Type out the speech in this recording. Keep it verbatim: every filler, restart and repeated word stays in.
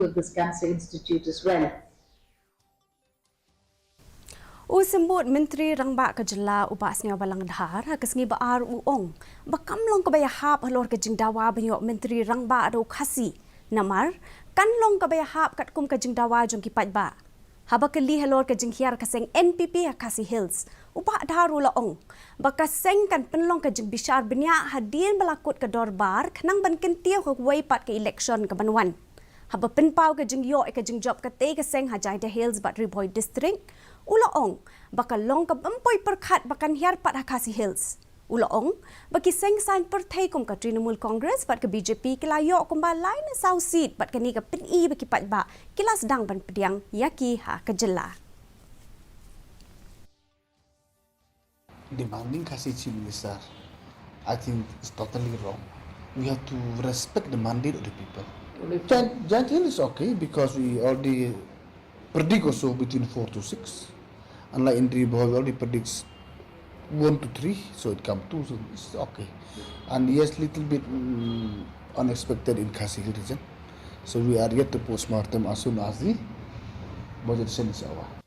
of this cancer institute as well. U Symbud Myntri Rangbah ka Jylla u Bah Sniawbhalang Dhar ha ka sngi ba ar u ong ba kam long kaba ïahap halor ka jingdawa ban ïoh Myntri Rangbah da u Khasi, namar kan long kaba ïahap katkum ka jingdawa jong ki paidbah. Haba kylli halor ka jinghiar ka seng N P P ha Khasi Hills, u Bah Dhar u la ong ba ka seng kan pynlong ka jingbishar bniah hadien ba la kut ka dorbar khnang ban kyntiew ha kawei pat ka election kaban wan. Haba pynpaw ka jingïoh ïa ka jingjop katei ka seng ha Jaiñtia Hills bad Ri Bhoi District, u la ong ba ka long kabym poi pyrkhat ba kan hiar pat ha Khasi Hills. U la ong ba ki seng saiñ pyrthei kum ka Trinamool Congress bad ka B J P ki la ïoh kumba lai na saw seat bad kane ka pyni ba ki paidbah ki la sdang ban pdiang ïa ki ha ka jylla. Demanding Khasi Chief Minister, I think, is totally wrong. We have to respect the mandate of the people. Jaiñ-, Jaiñtia Hills is okay because we already predict also between four to six. Unlike in Ri Bhoi, we already predict one to three, so it come two, so it's okay. And yes, little bit mm, unexpected in Khasi Hills region. So we are yet to postmortem as soon as the budget session is over.